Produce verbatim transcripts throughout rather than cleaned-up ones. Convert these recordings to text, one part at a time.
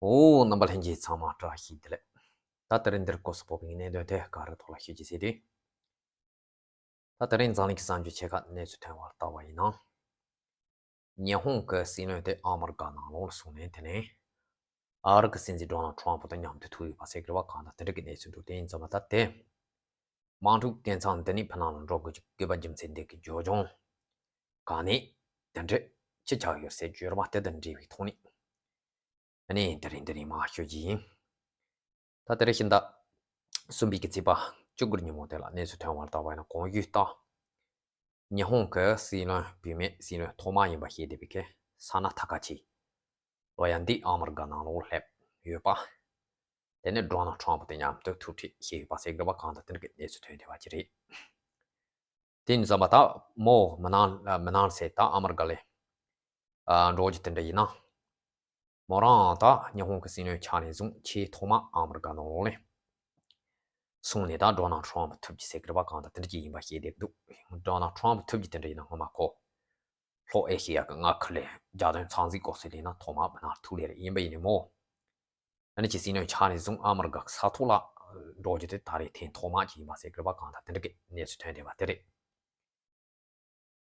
ཨོ། རྣམ་པ་ལྷན་རྒྱས་ཚང་མ་བཀྲ་ཤིས་བདེ་ལེགས། ད་དེ་རིང་འདིར་སྐོར་སུ་བབས་པའི་གནད་དོན་དེ་ག་རེ་ཐོག་ལ་ཤོད་ཀྱི་ཟེར་དུས། ད་དེ་རིང་འཛམ་གླིང་གི་གསར་འགྱུར་ཆེ་ཁག་གནས་ཚུལ་ཐོན་པར་བལྟ་བ་ཡིན་ན། ཉི་ཧོང་གི་སྲིད་བློན་དེ་ཨ་མི་རི་ཀ་ནང་ལོགས་ལ་སོང་ནས་དེ་ནས་ཨ་རི་གི་སྲིད་འཛིན་ཌོ་ནལ་ཊམ་ཕུ་དང་མཉམ་དུ་ཐུག་ཡོད་པ་ཟེར་གི་རེད་བ། གང་ལྟར་དེ་འདྲ་གི་གནས་ཚུལ་འདུག་དེ་ཡིན་ཙང་མ་ད་དེ་དམག་འཁྲུག་རྐྱེན་ཚང་འདི་ནས་ཕུ་ནང་ལ་འགྲོ་དགོས་ཀྱི་དགོས་པ་རྒྱུ་མཚན་འདི་གི་རྒྱུ་ལྗོངས་གང་ནས་དེ་འདྲ་ཅི་ཆགས་ཡོད་ཟེར་རྒྱུ་རེད་བ། དེ་དང་འབྲེལ་བའི་ཐོག་ནས། ཨ་ནི་དེ་རིང་དེ་རིང་མར་ཤོད་ཀྱི་ཡིན། ད་དེ་རིང་ཕྱི་ཟླ་གསུམ་པའི་གི་ཚེས་པ་བཅུ་དགུ་ཉིན་མོ་དེ་ལ་གནས་ཚུལ་ཐོན་པར་བལྟ་བ་ཡིན་ན། གོང་ཞུས་ལྟར། ཉི་ཧོང་གི་སྲིད་བློན་བུད་མེད་སྲིད་བློན་ཐོག་མ་ཡིན་པ་ཤེས་བསྡད་པའི་གི་ས་ན་ཐ་ཀ་ཆི་ལོ་ཡ་འདི་ཨ་མི་རི་ཀ་ནང་ལོགས་སླེབས་ཡོད་པ། དེ་ནས་ཌོ་ནལ་ཊམ་ཕུ་དང་མཉམ་དུ་ཐུག་འཕྲད་བྱས་ཡོད་པ་ཟེར་གི་རེད་བ། གང་ལྟར་དེ་འདྲ་གི་གནས་ཚུལ་ཐོན་བསྡད་པ་ཅིག་རེད། དེ་ཡིན་ཙང་མ་ད་མོ་མི་ནང་མི་ནང་ཟེར་ད་ཨ་མི་རི་ཀ་ལ་ཨ་འགྲོ་རྒྱུ་དེ་འདྲ་ཡིན་ན། མོ་རང་ད་ཉི་ཧོང་གི་སྲིད་བློན་ཆགས་ནས་བཟུང་ཆེས་ཐོག་མ་ཨ་མི་རི་ཀ་ནང་ལོགས་ནས་སོང་ནས་ད་ཌོ་ནལ་ཊམ་ཕུ་ཐུག་རྒྱུ་ཟེར་གི་རེད་བ། གང་ལྟར་དེ་འདྲ་ཅིག་ཡིན་པ་ཤེས་བསྡད་འདུག་ཌོ་ནལ་ཊམ་ཕུ་ཐུག་རྒྱུ་དེ་འདྲ་ཡིན་ན་སྔོན་མ་ཁོ་ལྷོ་ཨེ་ཤེ་ཡ་གི་མངའ་ཁུལ་ལ་རྒྱལ་དོན་ཚང་འཛིན་སྐོར་ཟེར་ལས་ན་ཐོག་མ་མི་ནང་ཐུག་ལེ་རེད། ཡིན་པ་ཡིན་ནའི་མོ། ཨ་ནི་ཁྱེད་སྲིད་བློན་ཆགས་ནས་བཟུང་ཨ་མི་རི་ཀ་ས་ཐོག་ལ་འགྲོ་རྒྱུ་དེ་ད་རེས་ཐེངས་ཐོག་མ་ཅིག་ཡིན་པ་ཟེར་གི་རེད་བ། གང་ལྟར་དེ་འདྲ་གི་གནས་ཚུལ་ཐོན་བསྡད་པ་དེ་རེད།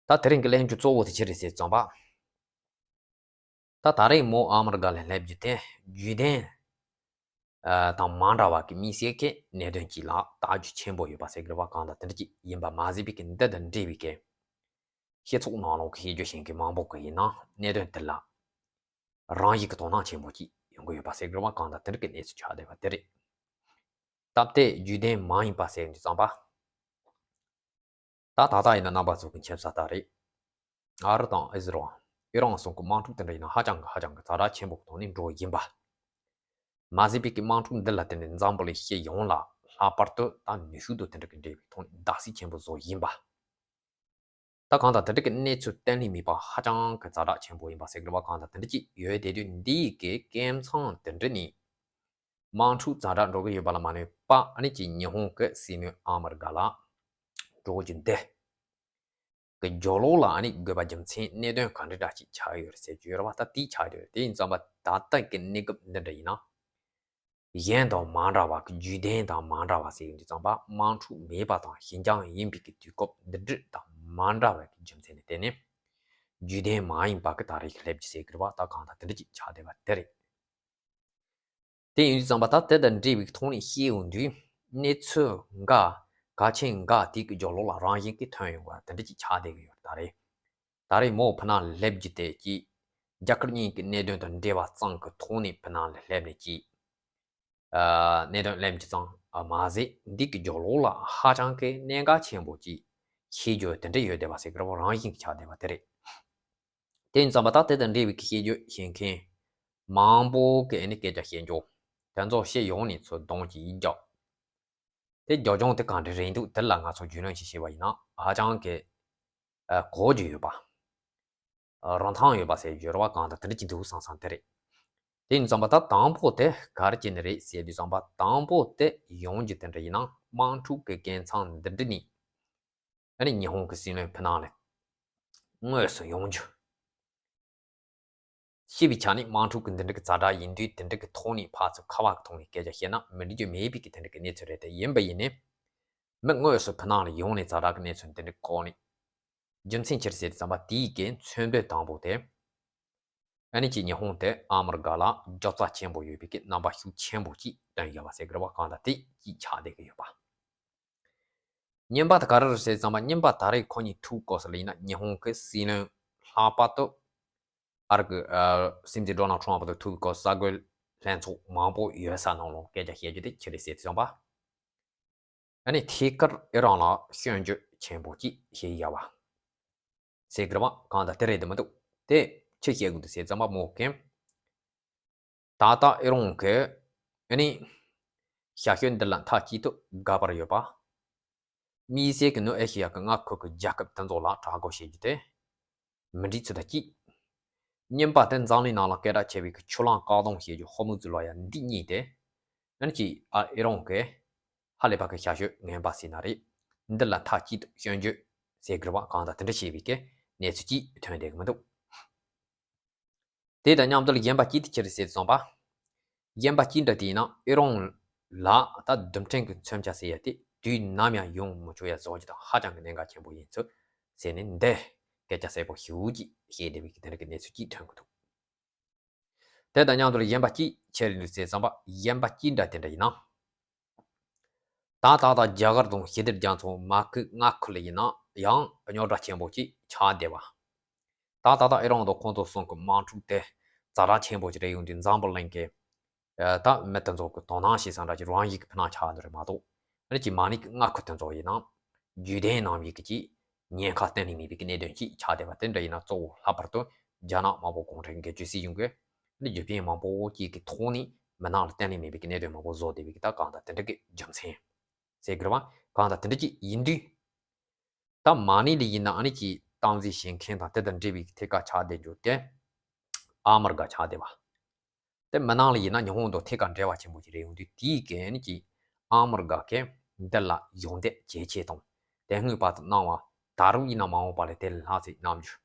ད་དེ་རིང་གི་གླེང་རྒྱུ་གཙོ་བོ་དེ་ཅི་རེད་ཟེར་ཙམ་པ། ད་ད་རེས་མོ་ཨ་མི་རི་ཀ་ལ་སླེབས་རྒྱུ་དེ་རྒྱུད་ལྡན་ཨ་དང་མ་འདྲ་བ་གི་དམིགས་བསལ་གྱི་གནད་དོན་ཅིག་ལ་ལྟ་རྒྱུ་ཆེན་པོ་ཡོད་པ་ཟེར་གི་རེད་བ། གང་ལྟར་དེ་འདྲ་ཅིག་ཡིན་པ་མ་ཟད་པའི་གི་འདི་དང་འབྲེལ་བའི་གི་སྤྱི་ཚོགས་ནང་ལོགས་ཀྱི་ཤེས་རྒྱུ་ཤེས་མཁན་མང་པོ་གི་ཡིན་ན་གནད་དོན་དེ་ལ་རང་བཞིན་གྱི་དོ་སྣང་ཆེན་པོ་ཅིག་ཡོང་གི་ཡོད་པ་ཟེར་གི་རེད་བ། གང་ལྟར་དེ་འདྲ་གི་གནས་ཚུལ་ཆགས་བསྡད་པ་དེ་རེད། སྟབས་བདེ་རྒྱུད་ལྡན་མ་ཡིན་པ་ཟེར་རྒྱུ་ཙམ་པ། ད་ད་ལྟ་ཡིན་ན་རྣམ་པ་ཚོ་གི་མཁྱེན་གསལ་ལྟར་རེད། ཨ་རི་དང་ཨི་ཟི་རལ། ཨི་རན་སོགས་ཀྱི་དམག་འཁྲུག་དེ་འདྲ་ཡིན་ན་ཧ་ཅང་གི་ཧ་ཅང་གི་ཛ་དྲག་ཆེན་པོ་གི་ཐོག་ནས་འགྲོ་ཡིན་པ། མ་ཟད་པའི་གི་དམག་འཁྲུག་འདི་ལ་བརྟེན་ནས་འཛམ་བུ་གླིང་སྤྱི་ཡོངས་ལ་ལྷག་པར་དུ་ད་ནུས་ཤུགས་དང་དེ་འདྲ་གི་འབྲེལ་བའི་ཐོག་ནས་བརྡབ་གསིག་ཆེན་པོ་བཟོ་ཡིན་པ། ད་གང་ལྟར་དེ་འདྲ་གི་གནས་ཚུལ་གཏན་ནས་མེད་པ་ཧ་ཅང་གི་ཛ་དྲག་ཆེན་པོ་ཡིན་པ་ཟེར་གི་རེད་བ། གང་ལྟར་དེ་འདྲ་ཅིག་ཡོད་བསྡད་དུས་འདི་ཡི་གི་སྐད་མཚམས་དེ་འདྲ་ནས་དམག་འཁྲུག་ཛ་དྲག་འགྲོ་གི་ཡོད་པ་ལ་མ་གནོད་པ། ཨ་ནི་ཅིག་ཉི་ཧོང་གི་སྲིད་བློན་ཨ་མི་རི་ཀ་ལ་འགྲོ་རྒྱུ་འདི་གི་རྒྱབ་ལོགས་ལ་ཨ་ནི་དགོས་པ་རྒྱུ་མཚན་གནད་དོན་ག་འདྲ་འདྲ་ཅིག་ཆགས་ཡོད་རེད་ཟེར་རྒྱུ་ཡོད་རེད་བ། ད་དེའི་ཆགས་ཡོད་རེད། དེ་ཡིན་ཙང་པ་ད་ལྟ་གི་གནས་སྐབས་འདི་འདྲ་ཡིན་ན། གཞན་དང་མ་འདྲ་བ་གི་རྒྱུད་ལྡན་དང་མ་འདྲ་བ་ཟེར་ཡོང་དུས་ཙམ་པ་དམག་འཁྲུག་མེད་པ་དང་ཞི་འཇམ་ཡིན་པའི་གི་དུས་སྐབས་འདི་འདྲ་དང་མ་འདྲ་བའི་གི་རྒྱུ་མཚན་ནི་དེ་ནི་རྒྱུད་ལྡན་མ་ཡིན་པ་གི་ད་རེས་ཀྱི་སླེབས་ཀྱི་ཟེར་གི་རེད་བ། ད་གང་ལྟར་དེ་འདྲ་ཅིག་ཆགས་བསྡད་པ་དེ་རེད། དེ་ཡིན་དུས་ཙམ་པ་ད་དེ་དང་འབྲེལ་བའི་ཐོག་ནས་བཤད་ཡོང་དུས་གནས་ཚུལ་འགའ་གལ་ཆེན་འགའ་དེ་གི་རྒྱབ་ལོགས་ལ་རང་བཞིན་གྱིས་ཐོན་ཡོང་བ་དེ་འདྲ་ཅིག་ཆགས་བསྡད་ཀྱི་ཡོད་རེད། ད་རེས། ད་རེས་མོ་ཕུ་ནང་ལ་སླེབས་རྒྱུ་དེ་ཀྱིས་རྒྱ་གར་གཉིས་ཀྱི་གནད་དོན་དང་འབྲེལ་བ་ཙམ་གྱི་ཐོག་ནས་ཕུ་ནང་ལ་སླེབས་ནས་ཀྱིས་ཨ་གནད་དོན་གླེང་རྒྱུ་ཙམ་མ་ཟད་འདི་གི་རྒྱབ་ལོགས་ལ་ཧ་ཅང་གི་གནད་འགག་ཆེན་པོ་ཅིག་ཤེས་རྒྱུ་དེ་འདྲ་ཡོད་བསྡད་པ་ཟེར་གི་རེད་བ། རང་བཞིན་གྱིས་ཆགས་བསྡད་པ་དེ་རེད། དེ་ཡིན་ཙམ་པ་ད་དེ་དང་འབྲེལ་བའི་གི་ཤེས་རྒྱུ་ཤེས་མཁན་མང་པོ་གི་ཨ་ནི་སྐད་ཆ་བཤད་རྒྱུ་དེ་ཚོ་སྤྱི་ཡོངས་ནས་ཚུར་གདོང་གཅིག་བརྒྱབ། དེ་རྒྱབ་ལྗོངས་དེ་ག་འདྲ་རེད་འདུག་དེ་ལ་ང་ཚོ་རྒྱུས་ལོན་ཞིག་བྱས་པ་ཡིན་ན་ཧ་ཅང་གི་ཨ་གོ་རྒྱུ་ཡོད་པ། ཨ་རིན་ཐང་ཡོད་པ་ཟེར་རྒྱུ་རེད་བ། གང་ལྟར་དེ་འདྲ་ཅིག་འདུག་བསམ་བསམ་དེ་རེད། དེ་ཡིན་ཙམ་པ་ད་དང་པོ་དེ་ག་རེ་བྱས་ནས་རེད་ཟེར་དུས་ཙམ་པ་དང་པོ་དེ་ཡོང་རྒྱུ་དེ་འདྲ་ཡིན་ན་དམག་འཁྲུག་གི་རྐྱེན་ཚང་འདི་འདྲ་ནི་ཨ་ནི་ཉི་ཧོང་གི་སྲིད་བློན་ཕུ་ནང་ལ་དངོས་སུ་ཡོང་རྒྱུ། ཞེས་པའི་ཆ་ནས་དམག་འཁྲུག་གི་འདི་འདྲ་གི་ཛ་དྲག་ཡིན་དུས་དེ་འདྲ་གི་ཐོག་ནས་ཕར་ཚུར་ཁ་པར་གི་ཐོག་ནས་སྐད་ཆ་བཤད་ན་མི་འགྲིག་རྒྱུ་མེད་པའི་གི་དེ་འདྲ་གི་གནས་ཚུལ་རེད། དེ་ཡིན་པ་ཡིན་ནའི་མི་དངོས་སུ་ཕུ་ནང་ལ་ཡོང་ནས་ཛ་དྲག་གི་གནས་ཚུལ་འདི་འདྲ་གོ་ནས་རྒྱུ་མཚན་ཅི་རེད་ཟེར་དུས་ཙམ་པ་དེའི་གི་མཚོན་དོན་དང་པོ་དེ་ཨ་ནི་ཅིག་ཉི་ཧོང་དེ་ཨ་མི་རི་ཀ་ལ་རྒྱབ་རྩ་ཆེན་པོ་ཡོད་པའི་གི་རྣམ་པ་ཤུགས་ཆེན་པོ་ཅིག་བསྟན་ཡོད་པ་ཟེར་གི་རེད་བ། གང་ལྟར་དེ་ཅིག་ཆགས་བསྡད་གི་ཡོད་པ། གཉིས་པ་དེ་ག་རེ་རེད་ཟེར་ཙམ་པ་གཉིས་པ་ད་རེས་ཁོ་གཉིས་ཐུག་སྐབས་སུ་ལ་ཡིན་ན་ཉི་ཧོང་གི་སྲིད་བློན་ལྷག་པར་དུ་ཨ་རི་གི་ཨ་སྲིད་འཛིན་ཌོ་ནལ་ཊམ་ཕུ་དང་ཐུག་སྐབས་གསར་འགོད་ལྷན་ཚོགས་མང་པོ་ཡོད་ས་ནང་ལོགས་སྐད་ཆ་བཤད་རྒྱུ་དེ་ཅི་རེད་ཟེར་དུས་ཙམ་པ། ཨ་ནི་ཐད་ཀར་ཨི་རན་ལ་སྐྱོན་བརྗོད་ཆེན་པོ་ཅིག་བྱེད་ཡ་བ། ཟེར་གི་རེད་བ། གང་ལྟར་དེ་རེད་དེ་མི་འདུག་དེ་ཆི་བཤད་དགོས་འདུག་ཟེར་ཙམ་པ་མོ་གིས། ད་ལྟ་ཨི་རན་གྱིས་ཨ་ནི་ཞར་ཞོད་འདི་ལ་མཐའ་གཅིག་ཏུ་དགག་པར་ཡོད་པ། དམིགས་བསལ་གྱི་ནུབ་ཨེ་ཤེ་ཡ་གི་མངའ་ཁུལ་གྱི་རྒྱལ་ཁབ་དེ་ཚོ་ལ་དྲག་རྒོལ་བྱེད་རྒྱུ་དེ་མི་འགྲིག་ཚུལ་དང་གཅིག་གཉིས་པ་དེ་འཛམ་གླིང་ནང་ལ་སྐད་གྲགས་ཆེ་བའི་གི་ཆུ་གླང་བཀག་སྡོམ་བྱེད་རྒྱུ་ཧོར་མུ་ཛི་ལོ་ཡ་འདི་གཉིས་དེ་ཨ་ནི་ཅིག་ཨ་ཨི་རན་གྱིས་ཧ་ལས་པ་གི་ཞར་ཞོད་ངན་པ་ཟེར་ན་རེད། འདི་ལ་མཐའ་གཅིག་ཏུ་སྐྱོན་བརྗོད་ཟེར་དགོས་རེད་བ། གང་ལྟར་དེ་འདྲ་བྱས་པའི་གི་གནས་ཚུལ་ཅིག་ཐོན་བསྡད་གི་མི་འདུག་དེ་དང་མཉམ་དུ་གཞན་པ་གཅིག་དེ་ཅི་རེད་ཟེར་སོང་པ། གཞན་པ་ཅི་འདྲ་དེ་ཡིན་ན་ཨེ་རང་ལ་ད་རྡུལ་ཕྲན་གྱི་མཚོན་ཆ་ཟེར་ཡ་དེ་དུས་ནམ་ཡང་ཡོང་མི་ཆོག་ཡ་བཟོ་རྒྱུ་དང་ཧ་ཅང་གི་གནད་འགག་ཆེན་པོ་ཡིན་ཚུལ་ཟེར་ནས་འདི་སྐད་ཆ་གསལ་པོ་ཞེ་པོ་ཅིག་བཤད་བསྡད་པའི་དེ་འདྲ་གི་གནས་ཚུལ་ཅིག་ཐོན་གི་འདུག་དེ་དང་མཉམ་དུ་གཞན་པ་ཅི་ཆེ་རེད་འདུག་ཟེར་བསམ་པ། གཞན་པ་ཅི་འདྲ་དེ་འདྲ་ཡིན་ན། ད་ད་ལྟ་རྒྱ་གར་དང་ཞི་བདེ་རྒྱ་མཚོ་མ་ཁུལ་མངའ་ཁུལ་ཡིན་ན་ཡང་རྙོག་དྲ་ཆེན་པོ་ཅིག་ཆགས་བསྡད་པ། ད་ད་ལྟ་ཨེ་རང་དང་ཁོང་ཚོ་གསུམ་གྱི་དམག་འཁྲུག་དེ་ཛ་དྲག་ཆེན་པོ་ཅིག་རེད་ཡོང་དུས་འཛམ་བུ་གླིང་གི་ད་མི་དེ་ཚོ་གི་དོ་སྣང་བྱེད་ས་འདྲ་ཅིག་རང་ཡིག་གི་ཕི་ནང་ཆགས་འདུག་རེད་མ་གཏོགས། ཨ་ནི་ཅིག་མ་ཎི་གི་མངའ་ཁུལ་དེ་ཚོ་ཡིན་ན་རྒྱུད་ལྡན་ནང་བཞིན་གི་ཅིག་ཉེན་ཁ་གཏན་ནས་མེད་པའི་གི་གནད་དོན་ཅིག་ཆགས་བསྡད་པ་དེ་འདྲ་ཡིན་ན་གཙོ་བོ་ལྷག་པར་དུ་རྒྱ་ནག་དམར་པོ་གུང་ཁྲན་གྱི་ཇུས་སྲིད་གཞུང་གིས་ཨ་ནི་རྒྱུ་རྐྱེན་མང་པོ་ཅིག་གི་ཐོག་ནས་མི་ནང་ལ་གཏན་ནས་མེད་པའི་གི་གནད་དོན་མང་པོ་བཟོ་བསྡད་པའི་གི་ད་གང་ལྟར་དེ་འདྲ་གི་རྒྱུ་མཚན་ཟེར་དགོས་རེད་པ། གང་ལྟར་དེ་འདྲ་ཅིག་ཡིན་དུས། ད་མ་ཎི་ལ་ཡིན་ན་ཨ་ནི་ཅིག་སྟངས་འཛིན་བྱེད་མཁན་དང་དེ་དང་འབྲེལ་བའི་ཐད་ཀར་ཆགས་བསྡད་རྒྱུ་དེ་ཨ་མི་རི་ཀ་ཆགས་བསྡད་པ། དེ་མི་ནང་ལ་ཡིན་ན་ཉི་ཧོང་དང་ཐད་ཀར་འབྲེལ་བ་ཆེན་པོ་ཞིག་རེད་ཡོང་དུས་དེའི་གན་གྱི་ཨ་མི་རི་ཀ་གིས་འདི་ལ་གཞོགས་འདེགས་ཇེ་ཆེ་དང་དེ་སྔོན་བར་དུ་གནང་བ་ད་རུང་ཡིན་ན་མ་འོངས་པ་ལ་དེ་ལྷག་ཙམ་གནང་རྒྱུ།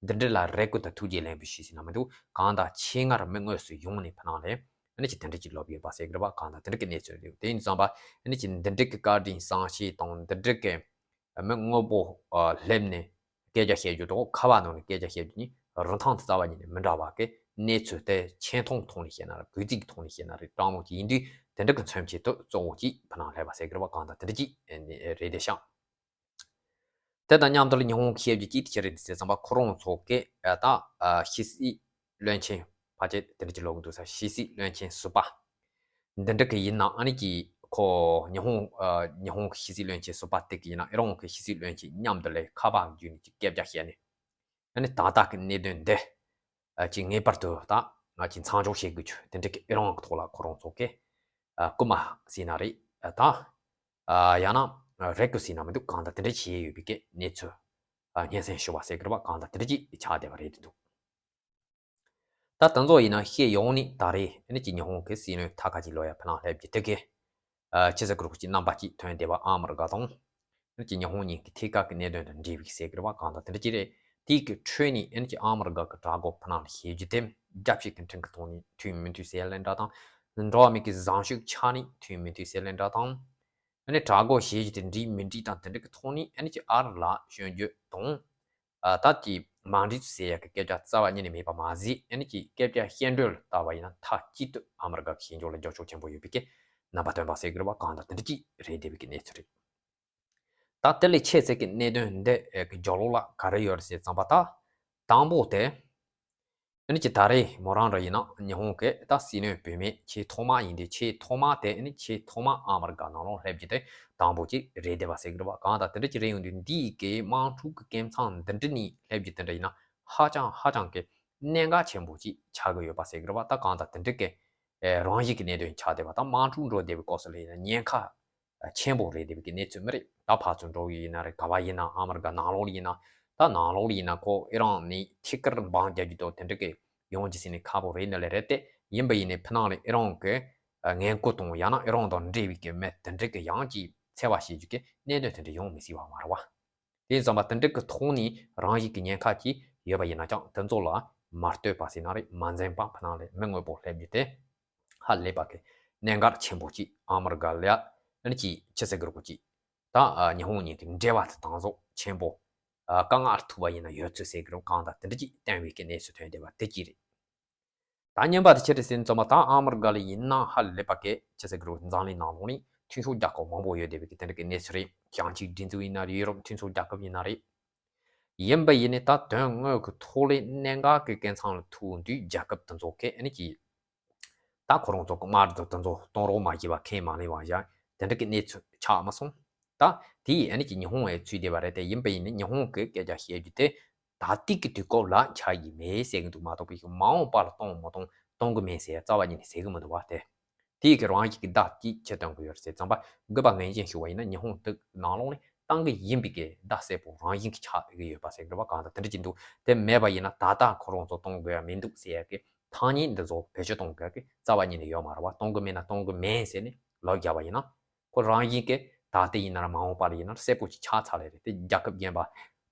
འདི་འདྲ་ལ་རེ་སྐུལ་དང་ཐུགས་རྗེ་ལེགས་འབུལ་ཞུས་ཟིན་ན་མི་འདུག་གང་ལྟར་ཆེད་མངགས་མི་དངོས་སུ་ཡོང་ནས་ཕ་ནང་ལ་ཨ་ནི་ཅིག་དེ་འདྲ་ཅིག་ལབ་ཡོད་པ་ཟེར་གི་རེད་པ། གང་ལྟར་དེ་འདྲ་གི་གནས་ཚུལ་རེད། དེ་ཡིན་ཙང་པ་ཨ་ནི་ཅིག་འདི་འདྲ་གི་བཀའ་དྲིན་བསམ་ཤེས་དང་འདི་འདྲ་གི་མི་དངོས་པོ་སླེབས་ནས་སྐད་ཆ་བཤད་རྒྱུ་དང་ཁ་པར་ནང་ནས་སྐད་ཆ་བཤད་རྒྱུ་གཉིས་རིན་ཐང་དེ་རྩ་བ་ཉིད་ནས་མི་འདྲ་བ་གི་གནས་ཚུལ་དེ་ཆེ་མཐོང་ཐོག་ནས་བཤད་ན་རེད། གུས་བརྩི་གི་ཐོག་ནས་བཤད་ན་རེད། སྤྲང་མོ་ཅིག་ཡིན་དུས་དེ་འདྲ་གི་མཚོན་བྱེད་དུ་གཙོ་བོ་ཅིག་ཕ་ནང་སླེབས་པ་ཟེར་གི་རེད་པ། གང་ལྟར་དེ་འདྲ་ཅིག་རེད་དེ་ཤག་དེ་དང་མཉམ་དུ་ལ་ཉི་ཧོང་གི་བཤད་རྒྱུ་ཅིག་དེ་ཆི་རེད་ཟེར་ཙམ་པ་ཁོ་རང་ཚོ་གི་ད་ཕྱི་སྲིད་བློན་ཆེན་ཕལ་ཆེར་དེ་འདྲ་ཅིག་ལབ་གི་འདུག་ས། ཕྱི་སྲིད་བློན་ཆེན་ཟུར་པ་འདི་འདྲ་གི་ཡིན་ན་ཨ་ནི་ཅིག་ཁོ་ཉི་ཧོང་ཉི་ཧོང་གི་ཕྱི་སྲིད་བློན་ཆེན་ཟུར་པ་དེ་གི་ཡིན་ན་ཨེ་རང་གི་ཕྱི་སྲིད་བློན་ཆེན་མཉམ་དུ་ལ་ཁ་པར་བརྒྱུད་ནས་ཅིག་སྐད་ཆ་བཤད་ནས། ཨ་ནི་ད་ལྟ་གི་གནད་དོན་འདི་ཨ་ཅིག་ངེས་པར་དུ་ད་ང་ཅིག་མཚམས་འཇོག་བྱེད་དགོས་རྒྱུ་དེ་འདྲ་གི་ཨེ་རང་གི་ཐོག་ལ་ཁོ་རང་ཚོ་གི་ཨ་སྐུལ་མ་ཟེར་ན་རེད། ཨ་ད་ཨ་ཡང་ན་ཨ་རེ་སྐུལ་ཟེར་ན་མི་འདུག་གང་ལྟར་དེ་འདྲ་བྱས་ཡོད་པའི་གི་གནས་ཚུལ་ཨ་སྙན་སེང་ཞུ་བ་ཟེར་གི་རེད་པ། གང་ལྟར་དེ་འདྲ་ཅིག་ཆགས་བསྡད་པ་རེད་འདུག་ད་དེ་ཚོ་ཡིན་ན་ཤེས་ཡོང་ནི་ད་རེས་ཨ་ནི་ཅིག་ཉི་ཧོང་གི་སྲིད་བློན་ཐ་ཁ་ཅིག་ལོ་ཡ་ཕ་ནང་སླེབས་ཀྱི་དེ་གི་ཨ་ཕྱི་སྲིད་ཀྱི་རོགས་ཀྱི་རྣམ་པ་ཅིག་ཐོན་བསྡད་པ་ཨ་མི་རི་ཀ་དང་ཨ་ནི་ཅིག་ཉི་ཧོང་གཉིས་ཀྱི་ཐད་ཀར་གྱི་གནད་དོན་དང་འབྲེལ་བའི་ཟེར་གི་རེད་པ། གང་ལྟར་དེ་འདྲ་ཅིག་རེད། དེའི་གི་ཁྲོད་ནས་ཨ་ནི་ཅིག་ཨ་མི་རི་ཀ་གི་དྲག་པོ་ཕ་ནང་ལ་བྱེད་རྒྱུ་དེ་རྒྱབ་བཤིག་གི་ཁྲིམས་ཀྱི་ཐོག་ནས་མཐུན་མི་མཐུན་ཟེར་ལེ་འདྲ་དང་། འགྲོ་བ་མི་གི་བཟང་སྤྱོད་ཆ་ནས་མཐུན་མི་མཐུན་ཟེར་ལེ་འདྲ་དང་། ཨ་ནི་དྲག་པོ་བྱེད་རྒྱུ་དེ་འགྲིག་མི་འགྲིག་དང་དེ་འདྲ་གི་ཐོག་ནས་ཨ་ནི་ཅིག་ཨ་རི་ལ་ཞོན་རྒྱུ་དང་། ཨ་ད་ཅིག་མ་འགྲིག་ཟེར་ཡ་གི་སྐད་ཆ་རྩ་བ་ཉིད་ནས་མེད་པ་མ་ཟད། ཨ་ནི་ཅིག་སྐད་ཆ་བཤད་འགྲོས་ལ་ལྟ་བ་ཡིན་ན་མཐའ་གཅིག་ཏུ་ཨ་མི་རི་ཀ་གི་བྱེད་ཕྱོགས་ལ་འགྱུར་ཕྱོགས་ཆེན་པོ་ཡོད་པའི་གི་རྣམ་པ་སྟོན་པ་ཟེར་གི་རེད་པ། གང་ལྟར་དེ་འདྲ་ཅིག་རེད་བསྡད་པའི་གི་གནས་ཚུལ་རེད། ད་དེ་ལས་ཆེ་ཚད་ཀྱི་གནད་དོན་འདི་གི་རྒྱབ་ལོགས་ལ་ག་རེ་ཡོད་རེད་ཟེར་ཙམ་པ་ད། དང་པོ་དེ། ཨ་ནི་ཅིག་ད་རེས་མོ་རང་ར་ཡིན་ན་ཉི་ཧོང་གི་ད་སྲིད་བློན་བུད་མེད་ཆེས་ཐོག་མ་ཡིན་དུས་ཆེས་ཐོག་མ་དེ་ཨ་ནི་ཆེས་ཐོག་མ་ཨ་མི་རི་ཀ་ནང་ལོགས་སླེབས་རྒྱུ་དེ་དང་པོ་ཅིག་རེད་བསྡད་པ་ཟེར་གི་རེད་པ། གང་ལྟར་དེ་འདྲ་ཅིག་རེད་ཡོང་དུས་འདིའི་གི་དམག་འཁྲུག་གི་སྐད་མཚམས་འདི་འདྲ་ནས་སླེབས་རྒྱུ་དེ་འདྲ་ཡིན་ན་ཧ་ཅང་ཧ་ཅང་གི་གནད་འགག་ཆེན་པོ་ཅིག་ཆགས་ཀྱི་ཡོད་པ་ཟེར་གི་རེད་པ། ད་གང་ལྟར་དེ་འདྲ་གི་ཨེ་རང་བཞིན་གྱི་གནད་དོན་ཆགས་བསྡད་པ་དང་དམག་འཁྲུག་འགྲོ་བསྡད་པའི་སྐབས་སུ་ལ་ཡིན་ན་ཉེན་ཁ་ཆེན་པོ་རེད་བསྡད་པའི་གི་གནས་ཚུལ་མི་རེད། ད་ཕར་ཚུར་འགྲོ་གི་ཡིན་ན་རེད། ག་བ་ཡིན་ན་ཨ་མི་རི་ཀ་ནང་ལོགས་ལ་ཡིན་ན་ད་ནང་ལོགས་ལ་ཡིན་ན་ཁོ་ཨེ་རང་ནས་ཐད་ཀར་འབངས་རྒྱག་རྒྱུ་དང་དེ་འདྲ་གི་ཡོང་རྒྱུ་ཟེར་ནས་ཁག་པོ་རེད་ནི་ལས་རེད་དེ། ཡིན་པ་ཡིན་ནའི་ཕི་ནང་ལ་ཨེ་རང་གི་ངན་སྐུལ་དང་ཡང་ན་ཨེ་རང་དང་འབྲེལ་བའི་གི་མི་དེ་འདྲ་གི་ཡང་ཅིག་འཚེ་བ་བྱེད་རྒྱུ་གི་གནད་དོན་དེ་འདྲ་ཡོང་མི་སྲིད་པ་མ་རེད་བ། དེ་ཙམ་པ་དེ་འདྲ་གི་ཐོག་ནས་རང་བཞིན་གྱི་ཉེན་ཁ་ཅིག་ཡོད་པ་ཡིན་ན་ཀྱང་དེ་ཚོ་ལ་མ་ལྟོས་པ་ཟེར་ན་རེད། མ་འཛེམས་པ་ཕི་ནང་ལ་མི་དངོས་པོ་སླེབས་རྒྱུ་དེ་ཧ་ལས་པ་གི་གནད་འགག་ཆེན་པོ་ཅིག་ཨ་མི་རི་ཀ་ལ་ཨ་ནི་ཅིག་ཕྱི་སྲིད་ཀྱི་རོགས་ཅིག་ད་ཉི་ཧོང་གཉིས་ཀྱི་འབྲེལ་བ་དེ་དང་ཟོག་ཆེན་པོ་དཀའ་ངལ་ཐུག་པ་ཡིན་ན་ཡོད་ཚུལ་ཟེར་གི་རེད། གང་ལྟར་དེ་འདྲ་ཅིག་བསྟན་པའི་གི་གནས་ཚུལ་ཐོན་བསྡད་པ་དེ་ཅིག་རེད། ད་གཉིས་པ་དེ་ཆི་རེད་ཟེར་ན་ཙམ་པ་ད་ཨ་མི་རི་ཀ་ལ་ཡིན་ན་ཧ་ལས་པ་གི་ཕྱི་སྲིད་ཀྱི་རོགས་འཛམ་གླིང་ནང་ལོགས་ནས་མཐུན་ཕྱོགས་རྒྱལ་ཁབ་མང་པོ་ཡོད་བསྡད་པའི་གི་དེ་འདྲ་གི་གནས་ཚུལ་རེད། བྱང་ཆིངས་སྒྲིག་འཛུགས་ཡིན་ན་རེད། ཡུ་རོབ་མཐུན་ཕྱོགས་རྒྱལ་ཁབ་ཡིན་ན་རེད། ཡིན་པ་ཡིན་ནའི་ད་དོན་དངོས་ཀྱི་ཐོག་ལས་གནད་འགག་གི་སྐད་མཚམས་ལ་ཐུག་དུས་རྒྱལ་ཁབ་དེ་ཚོ་གི་ཨ་ནི་ཀྱི་ད་ཁོ་རང་ཚོ་གི་དམག་རྒྱག་དེ་ཚོ་གཏོང་རོགས་མ་བྱས་པ་ཁས་མ་ལེན་པ་བཞག་དེ་འདྲ་གི་གནས་ཚུལ་ཆགས་མ་སོང་། ད་དེ་ཨ་ནི་ཀྱི་ཉི་ཧོང་ཨེ་ཚུད་བསྡད་པ་རེད་དེ། ཡིན་པ་ཡིན་ནའི་ཉི་ཧོང་གི་སྐད་ཆ་བཤད་རྒྱུ་དེ་ད་ལྟའི་གི་དུས་སྐབས་ལ་ཆགས་ཀྱི་མེད་ཟེར་གི་འདུག་མ་གཏོགས་པའི་མ་འོངས་པ་ལ་གཏོང་མ་གཏོང་གཏོང་གི་མེད་ཟེར་རྩ་བ་ཉིད་ནས་ཟེར་གི་མི་འདུག་བ་དེ། དེའི་གི་རང་བཞིན་གྱི་བརྡ་གཅིག་ཅི་སྟོན་གི་ཡོད་ཟེར་ཙམ་པ་དགོས་པ་ངེས་ཅན་ཞུ་བ་ཡིན་ན་ཉི་ཧོང་དུ་ནང་ལོགས་ནས་བཏང་གི་ཡིན་པའི་གི་བརྡ་གསལ་པོ་རང་བཞིན་གྱི་ཆགས་ཀྱི་ཡོད་པ་ཟེར་གི་རེད་བ། གང་ལྟར་དེ་འདྲ་ཅིག་འདུག་དེ་མེད་པ་ཡིན་ན་ད་ལྟ་ཁོ་རང་ཚོ་གཏོང་དགོས་ཡ་མི་འདུག་ཟེར་ཡ་གི་ཐ་སྙད་འདི་ཚོ་བེད་སྤྱོད་གཏོང་དགོས་ཡ་གི་རྩ་བ་ཉིད་ནས་ཡོད་མ་རེད་བ། གཏོང་གི་མེད་ན་གཏོང་གི་མེད་ཟེར་ནས་ལབ་རྒྱག་པ་ཡིན་ན་ཁོ་རང་བཞིན་གྱི་ད་ལྟ་ཡིན་ན་ར་མ་འོངས་པ་ལ་ཡིན་ན་གསལ་པོ་ཅིག་ཆགས་ཚར་ལེ་རེད། དེ་རྒྱལ་ཁབ་གཞན་པ་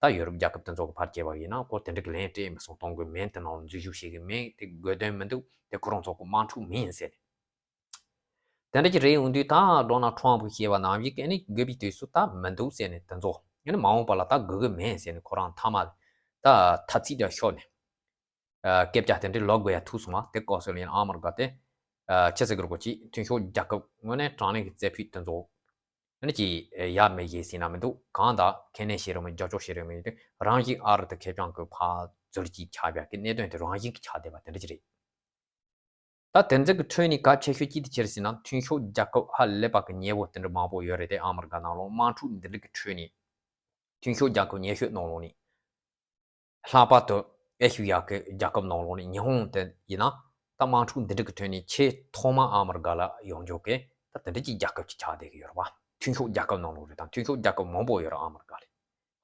ད་ཡུ་རོབ་རྒྱལ་ཁབ་དེ་ཚོ་གི་ཕར་བྱས་པ་ཡིན་ན་ཁོ་དེ་འདྲ་གི་ལན་སྤྲད་མི་སོང་། གཏོང་གི་མེད། དེ་ནང་ལ་འཛུལ་ཞུགས་བྱེད་གི་མེད། དེ་དགོས་དོན་མི་འདུག་དེ་ཁོ་རང་ཚོ་གི་དམག་འཁྲུག་མིན་ཟེར་ནས། དེ་འདྲ་ཅིག་རེད་ཡོང་དུས། ད་ཌོ་ནལ་ཊམ་ཕུ་བཤད་པ་ནང་བཞིན་ཨ་ནི་དགོས་པའི་དུས་སུ་ད་མི་འདུག་ཟེར་ནས་དེ་ཚོ། ཨ་ནི་མ་འོངས་པ་ལ་ད་དགོས་ཀྱི་མེད་ཟེར་ནས་ཁོ་རང་མཐའ་མ་ད་ཐ་ཚིག་འདྲ་ཤོར་ནས། ཨ། སྐད་ཆ་དེ་འདྲའི་ལབ་དགོས་ཡ་ཐུག་སོང་བ། དེ་སྐབས་སུ་ལ་ཡིན་ཨ་མི་རི་ཀ་དེ། ཨ། ཆི་ཟེར་དགོས་རེད་གོ་ཅིག་མཐུན་ཕྱོགས་རྒྱལ་ཁབ་དངོས་གནས་དྲང་གནས་ཀྱི་རྩེ་ཕུད་དེ་ཚོ། ཨ་ནི་ཅིག་ཡ་མེད་ཡེ་ཟེར་ན་མི་འདུག་གང་ལྟར་ཁས་ལེན་བྱེད་རོགས་མེད། རྒྱབ་སྐྱོར་བྱེད་རོགས་མེད་དུས། རང་བཞིན་ཨ་རི་དང་ཁེ་བྱང་གི་ཕར་ཚུར་ཅིག་ཆགས་པའི་གི་གནད་དོན་དེ་རང་བཞིན་གྱིས་ཆགས་བསྡད་པ་དེ་འདྲ་ཅིག་རེད། ད་དེ་ཚོ་གི་ཁྲོད་ནས་གལ་ཆེ་ཤོས་ཅི་དེ་ཅི་རེད་ཟེར་ན། མཐུན་ཕྱོགས་རྒྱལ་ཁབ་ཧ་ལས་པ་གི་ཉེ་བོ་དེ་འདྲ་མང་པོ་ཡོད་རེད་དེ། ཨ་མི་རི་ཀ་ནང་ལོགས་དམག་འཁྲུག་འདི་འདྲ་གི་ཁྲོད་ནས། མཐུན་ཕྱོགས་རྒྱལ་ཁབ་ཉེ་ཤོས་ནང་ལོགས་ནས། ལྷག་པར་དུ་ཨེ་ཤི་ཡ་གི་རྒྱལ་ཁབ་ནང་ལོགས་ནས་ཉི་ཧོང་དེ་ཡིན་ན། ད་དམག་འཁྲུག་འདི་འདྲ་གི་ཁྲོད་ནས་ཆེས་ཐོག་མ་ཨ་མི་རི་ཀ་ལ་ཡོང་རྒྱུ་གི་ད་དེ་འདྲ་གྱི་རྒྱལ་ཁབ་ཅིག་ཆགས་བསྡད་ཀྱི་ཡོད་རེད་བ། མཐུན་ཕྱོགས་རྒྱལ་ཁབ་ནང་ལོགས་རེད། ད་མཐུན་ཕྱོགས་རྒྱལ་ཁབ་མང་པོ་ཡོད་རེད་ཨ་མི་རི་ཀ་ལ།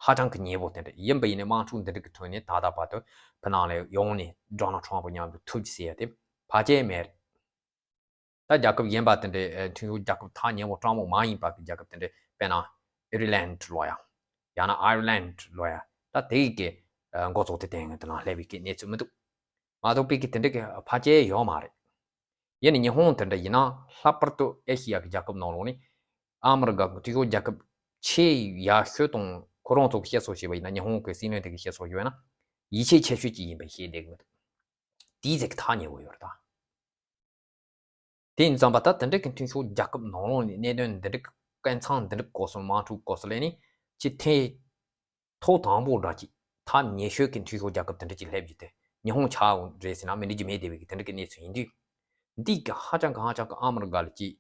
ཧ་ཅང་གི་ཉེ་བོ་དེ་འདྲ་ཡིན་པ་ཡིན་ནའི། དམག་འཁྲུག་འདི་འདྲ་གི་ཁྲོད་ནས་ད་ལྟ་བར་དུ་ཕི་ནང་ལ་ཡོང་ནས་ཌོ་ནལ་ཊམ་ཕུ་མཉམ་དུ་ཐུག་ཅིག་ཟེར་ཡ་དེ་ཕལ་ཆེར་མེད་རེད། ད་རྒྱལ་ཁབ་གཞན་པ་དེ་འདྲའི་མཐུན་ཕྱོགས་རྒྱལ་ཁབ་ཐག་ཉེ་བོ་སྤྲང་མོ་མ་ཡིན་པ་གི་རྒྱལ་ཁབ་དེ་འདྲའི། དཔེར་ན་ཨེར་ལན་ལོ་ཡ། ཡང་ན་ཨའི་ལན་ལོ་ཡ། ད་དེ་གི་འགོ་ཚུགས་དེ་དེ་ཡང་དེ་ནང་སླེབས་པའི་གི་གནས་ཚུལ་མི་འདུག་མ་གཏོགས་པའི་གི་དེ་འདྲ་གི་ཕལ་ཆེར་ཡོད་མ་རེད། ཡིན་ནའི་ཉི་ཧོང་དེ་འདྲ་ཡིན་ན། ལྷག་པར་དུ་ཨེ་ཤི་ཡ་གི་རྒྱལ་ཁབ་ནང་ལོགས་ནས་ཨ་མི་རི་ཀ་གི་མཐུན་ཕྱོགས་རྒྱལ་ཁབ་ཆེས་ཡག་ཤོས་དང་། ཁོ་རང་ཚོ་གི་བཤད་སྲོལ་བྱས་པ་ཡིན་ན། ཉི་ཧོང་གི་སྲིད་བློན་དེ་གི་བཤད་སྲོལ་བྱས་པ་ཡིན་ན། ཡིད་ཆེས་ཆེ་ཤོས་ཅིག་ཡིན་པ་ཤེས་བསྡད་གི་མི་འདུག་དེའི་ཚིག་ཐག་ཉེ་བོ་ཡོད་རེད་ད། དེ་ཡིན་ཙང་པ་ད་དེ་འདྲ་གི་མཐུན་ཕྱོགས་རྒྱལ་ཁབ་ནང་ལོགས་ནས་གནད་དོན་འདི་འདྲ་གི་སྐད་མཚམས་འདི་འདྲ་གི་སྐོར་སོང་། དམག་འཁྲུག་སྐོར་སོང་ལས་ནི་ཅི་ཐེ། ཐོག་དང་པོ་འདྲ་ཅིག་ཐག་ཉེ་ཤོས་ཀྱི་མཐུན་ཕྱོགས་རྒྱལ་ཁབ་དེ་འདྲ་ཅིག་སླེབས་རྒྱུ་དེ་ཉི་ཧོང་ཆགས་རེད་ཟེར་ན་མི་འགྲིག་རྒྱུ་མེད་བསྡད་པའི་གི་དེ་འདྲ་གི་གནས་ཚུལ་ཡིན་དུས། འདི་གི་ཧ་ཅང་གི་ཧ་ཅང་གི་ཨ་མི་རི་ཀ་ལ་ཅིག་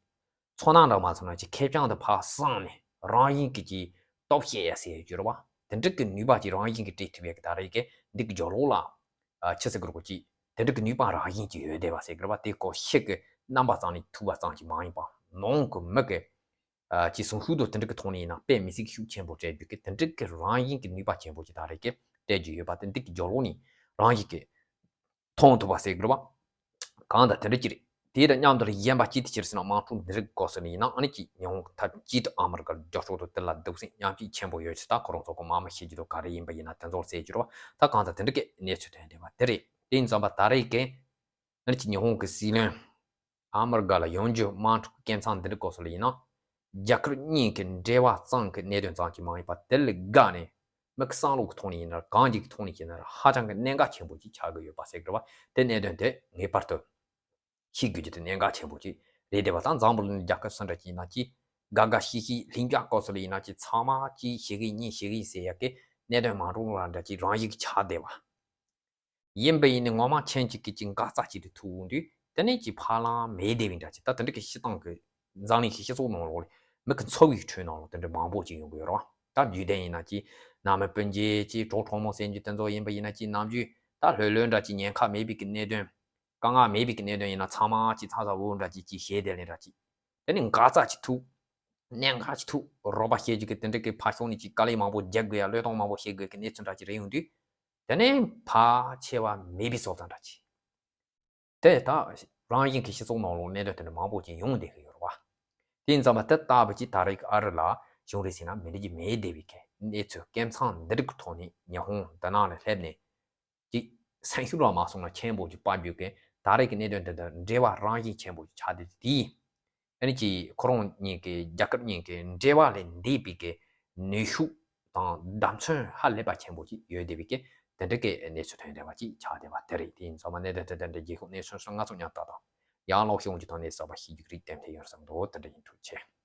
ཚོར་སྣང་འདྲ་མ་ཚོར་ན་ཅིག་ཁེ་བྱང་དེ་ཕར་སངས་ནས་རང་བཞིན་གྱི་ཅིག་སྟོབས་སྐྱེད་ཡ་ཟེར་རྒྱུ་རེད་བ། དེ་འདྲ་གི་ནུས་པ་ཅིག་རང་བཞིན་གྱིས་སྤྲད་ཐུབ་ཡ་གི་ད་རེས་ཀྱི་འདི་གི་རྒྱབ་ལོགས་ལ། ཨ། ཆི་ཟེར་དགོས་རེད་གོ་ཅིག་དེ་འདྲ་གི་ནུས་པ་རང་བཞིན་གྱིས་ཡོད་བསྡད་པ་ཟེར་གི་རེད་བ། དེ་ཁོ་ཤེད་ཀྱི་རྣམ་པ་ཙམ་ནས་ཐུག་པ་ཙམ་གྱིས་མ་ཡིན་པ། ནང་གི་མི་གི། ཨ། ཅིག་གསོན་ཤུགས་དང་དེ་འདྲ་གི་ཐོག་ནས་ཡིན་ན་དཔེ་མི་སྲིད་ཤུགས་ཆེན་པོ་སྤྲད་རྒྱུ་གི་དེ་འདྲ་གི་རང་བཞིན་གྱི་ནུས་པ་ཆེན་པོ་ཅིག་ད་རེས་ཀྱི་སྤྲད་རྒྱུ་ཡོད་པ་དེ་འདི་གི་རྒྱབ་ལོགས་ནས་རང་བཞིན་གྱིས་མཐོང་ཐུབ་པ་ཟེར་གི་རེད་བ། གང་ལྟར་དེ་འདྲ་ཅིག་རེད། དེ་དང་མཉམ་དུ་གཞན་པ་ཅི་སྟེ་ཅི་རེད་ཟེར་ན། དམག་འཁྲུག་འདི་རིགས་སྐོར་ཟེར་ནས་ཡིན་ན་ཨ་ནི་ཅིག་ཉི་ཧོང་མཐའ་གཅིག་ཏུ་ཨ་མི་རི་ཀར་རྒྱབ་སྐྱོར་དང་དེ་ལ་གདུག་སེམས་མཉམ་སྐྱེད་ཆེན་པོ་ཡོད་ཅེས། ད་ཁོ་རང་ཚོ་གི་དམག་མི་བྱེད་རྒྱུ་དང་ག་རེ་ཡིན་པ་ཡིན་ན་དེ་ཚོར་ཟེར་རྒྱུ་རེད་བ། ད་གང་ལྟར་དེ་འདྲ་གི་གནས་ཚུལ་ཐོན་བསྡད་པ་དེ་རེད། དེ་ཡིན་ཙང་པ་ད་རེས་ཀྱི་ཨ་ནི་ཅིག་ཉི་ཧོང་གི་སྲིད་བློན་ཨ་མི་རི་ཀ་ལ་ཡོང་རྒྱུ། དམག་འཁྲུག་གི་སྐད་མཚམས་འདི་འདྲ་སྐོར་སོགས་ལ་ཡིན་ན། རྒྱལ་ཁབ་གཉིས་ཀྱི་འབྲེལ་བ་ཙམ་གྱི་གནད་དོན་ཙམ་གྱིས་མ་ཡིན་པ། དེ་ལས་བརྒལ་ནས་མི་གི་བསམ་བློ་གི་ཐོག་ནས་ཡིན་ན། གང་ཅིའི་ཐོག་ནས་ཡིན་ན་ཧ་ཅང་གི་གནད་འགག་ཆེན་པོ་ཅིག་ཆགས་ཀྱི་ཡོད་པ་ཟེར་གི་རེད་བ། དེ་གནད་དོན་དེ་ངེས་པར་དུ་ཤེས་དགོས་རྒྱུ་དེ་གནད་འགག་ཆེན་པོ་ཅིག་རེད་བསྡད་པ་དང་། འཛམ་བུ་གླིང་རྒྱལ་ཁབ་སུ་འདྲ་ཅིག་ཡིན་ན་ཅིག་དགའ་དགའ་ཤིག་ཤིག་ལྷིང་འཇགས་སྐོར་སོགས་ལ་ཡིན་ན་ཅིག་ཚང་མ་ཅིག་ཤེས་ཀྱི་ཡིན་ཤེས་ཀྱི་ཡིན་ཟེར་ཡ་གི་གནད་དོན་མང་པོ་རང་འདྲ་ཅིག་རང་བཞིན་གྱིས་ཆགས་བསྡད་པ། ཡིན་པ་ཡིན་ནའི་ངོ་མ་མཁྱེན་ཅིག་གི་ཅིག་འགག་རྩ་ཅིག་ཏུ་ཐུག་འོང་དུས། དེ་ནས་ཅིག་ཕར་ལམ་མེད་བསྡད་པའི་འདྲ་ཅིག་ད་དེ་འདྲ་གི་སྤྱིར་བཏང་གི་འཛམ་གླིང་གི་སྤྱི་ཚོགས་ནང་ལོགས་ལ་མི་གི་འཚོ་བའི་ཁྲོད་ནང་ལ་དེ་འདྲ་མང་པོ་ཅིག་ཡོང་གི་ཡོད་རེད་བ། ད་རྒྱུད་ལྡན་ཡིན་ན་ཅིག་ནང་མི་སྤུན་མཆེད་ཅིག་གྲོགས་གྲོགས་མོ་ཟེར་རྒྱུ་དེ་ཚོ་ཡིན་པ་ཡིན་ན་ཅིག་ནམ་རྒྱུན་ད་ལྷོད་ལྷོད་འདྲ་ཅིག་ཉེན་ཁ་མེད་པའི་གི་གནད་དོན། དཀའ་ངལ་མེད་པའི་གི་གནད་དོན་ཡིན་ན་ཚང་མ་ཅིག་ཚ་ཚ་འུར་འུར་འདྲ་ཅིག་ཅིག་བྱས་བསྡད་ལེ་འདྲ་ཅིག་དེ་ནས་འགག་རྩ་ཅིག་ཐུག་གནད་འགག་ཅིག་ཐུག་རོགས་པ་བྱེད་རྒྱུ་གི་དེ་འདྲ་གི་ཕར་ཕྱོགས་ནས་ཅིག་དཀའ་ལས་མང་པོ་རྒྱག་དགོས་ཡ། བློས་གཏོང་མང་པོ་བྱེད་དགོས་གི་གནས་ཚུལ་འདྲ་ཅིག་རེད་ཡོང་དུས། དེ་ནས་ཕལ་ཆེ་བ་མེད་པའི་བཟོ་ལྟ་འདྲ་ཅིག་དེ་ད་རང་བཞིན་གྱི་སྤྱི་ཚོགས་ནང་ལོགས་གནད་དོན་དེ་འདྲ་མང་པོ་ཅིག་ཡོང་བསྡད་གི་ཡོད་རེད་བ། དེ་ཡིན་ཙང་མ་དེ་ལྟ་བུ་ཅིག་ད་རེས་ཀྱི་ཨ་རི་ལ་བྱུང་རེད་ཟེར་ན་མི་འགྲིག་གི་མེད་བསྡད་པའི་གི་གནས་ཚུལ་སྐད་མཚམས་འདི་རིགས་ཀྱི་ཐོག་ནས་ཉི་ཧོང་འདི་ནང་ལ་སླེབས་ནས། ཅིག་སེམས་ཤུགས་རང་མ་སོང་ན་ཆེན་པོ་ཅིག་སྤར་རྒྱུ་གི་ད་རེས་ཀྱི་གནད་དོན་འདི་དང་འབྲེལ་བ་རང་བཞིན་ཆེན་པོ་ཅིག་ཆགས་བསྡད་དེ། ཨ་ནི་ཅིག་ཁོ་རང་གཉིས་ཀྱི་རྒྱལ་ཁབ་གཉིས་ཀྱི་འབྲེལ་བ་ལས་འདས་པའི་གི་ནུས་ཤུགས་དང་བརྡ་མཚོན་ཧ་ལས་པ་ཆེན་པོ་ཅིག་ཡོད་བསྡད་པའི་གི་དེ་འདྲ་གི་གནས་ཚུལ་ཐོན་བསྡད་པ་ཅིག་ཆགས་བསྡད་པ་དེ་རེད། དེ་ཡིན་ཙང་མ་གནད་དོན་དེ་འདྲ་འདྲ་རྒྱལ་ཁབ་གནས་ཚུལ་སོགས་ང་ཚོ་མཉམ་ལྟ་དང་། ཡང་ལོག་ཤོང་གི་ཐོག་ནས་གསར་པ་ཤེས་རྒྱུ་རིགས་ཏན་ཏན་ཡོད་བསམ་འདུག་དེ་འདྲ་ཡིན། ཐུགས་རྗེ་ཆེ།